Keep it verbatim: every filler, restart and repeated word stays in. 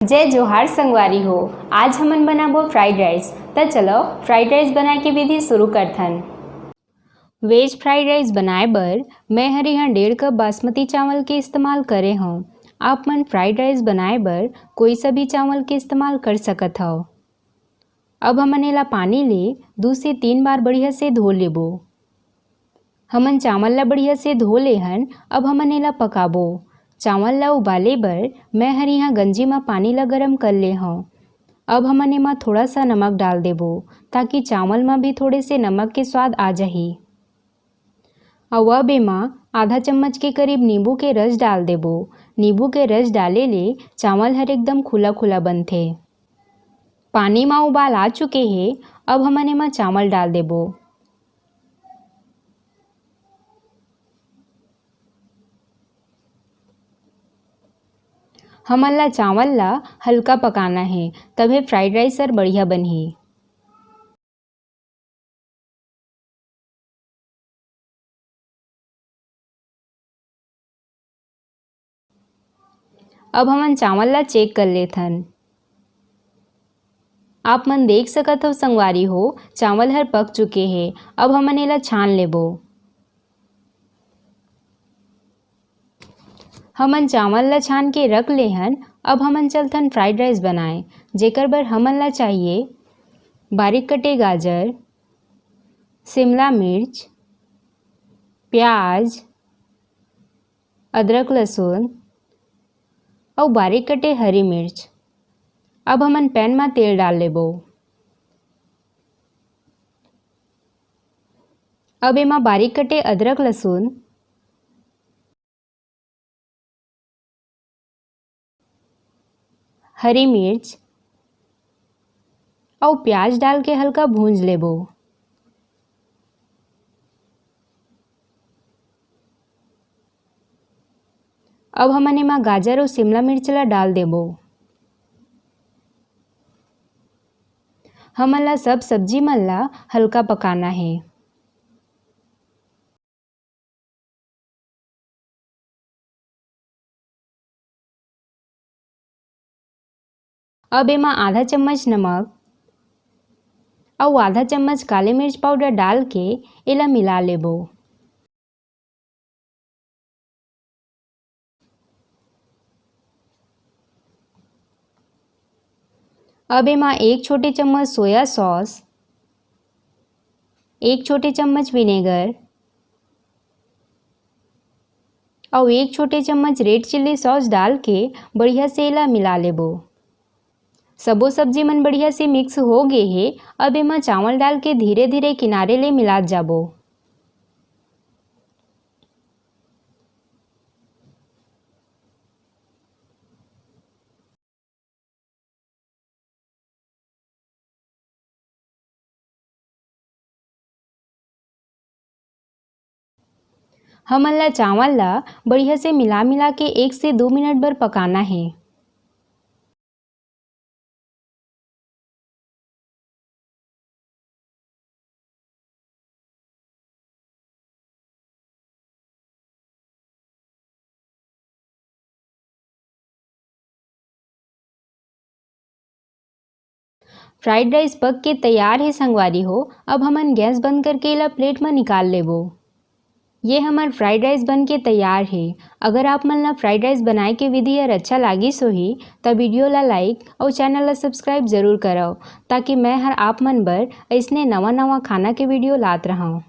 जय जोहार संगवारी हो, आज हमन बनाबो फ्राइड राइस। त चलो फ्राइड राइस बनाए के विधि शुरू करथन। वेज फ्राइड राइस बनाए बर मैं हर यहाँ डेढ़ कप बासमती चावल के इस्तेमाल करे हौं। आप मन फ्राइड राइस बनाए बर कोई सा भी चावल के इस्तेमाल कर सकत हव। अब हमन एला पानी ले दू से तीन बार बढ़िया से धो लेबो। हमन चावल ला बढ़िया से धो ले हन। अब हमन एला पकाबो। चावल ला उबाले बर मैं हर यहाँ गंजी म पानी ला गरम कर ले हौं। अब हमन एमा थोड़ा सा नमक डाल देबो, ताकि चावल म भी थोड़े से नमक के स्वाद आ जाही। अउ अब एमा आधा चम्मच के करीब नींबू के रस डाल देबो। नींबू के रस डाले ले चावल हर एकदम खुला खुला बनथे। पानी म उबाल आ चुके हे, अब हमन एमा चावल डाल देबो। हमन ला चावल ला हल्का पकाना हे, तभे फ्राइड राइस हर बढ़िया बनही। अब हमन चावल ला चेक कर लेथन। आप मन देख सकत हव संगवारी हो, चावल हर पक चुके हे। अब हमन एला छान लेबो। हमन चावल ला छान के रख ले हन। अब हमन चलथन फ्राइड राइस बनाए, जेकर बर हमन ला चाहिए बारीक कटे गाजर, शिमला मिर्च, प्याज, अदरक लहसुन अउ बारीक कटे हरी मिर्च। अब हमन पैन म तेल डाल लेबो। अब एमा बारीक कटे अदरक लहसुन, हरी मिर्च अउ प्याज डाल के हल्का भूंज लेबो। अब हमन एमा गाजर अउ शिमला मिर्च ला डाल देबो। हमन ला सब सब्जी मन ला हल्का पकाना हे। अब एमा आधा चम्मच नमक अउ आधा चम्मच काली मिर्च पाउडर डाल के एला मिला लेबो। अब एमा एक छोटे चम्मच सोया सॉस, एक छोटे चम्मच विनेगर अउ एक छोटे चम्मच रेड चिल्ली सॉस डाल के बढ़िया से एला मिला लेबो। सबो सब्जी मन बढ़िया से मिक्स हो गे हे। अब एमा चावल डाल के धीरे-धीरे किनारे ले मिलात जाबो। हमन ला चावल ला बढ़िया से मिला-मिला के एक से दू मिनट बर पकाना हे। फ्राइड राइस पक के तैयार हे संगवारी हो। अब हमन गैस बंद करके एला प्लेट म निकाल लेबो। ये हमर फ्राइड राइस बन के तैयार हे। अगर आप मन ला फ्राइड राइस बनाए के विधि अगर अच्छा लागिस होही, त वीडियो ला लाइक अउ चैनल ला सब्सक्राइब जरूर करव, ताकि मैं हर आप मन बर अइसने नवा-नवा खाना के वीडियो लात रहंव।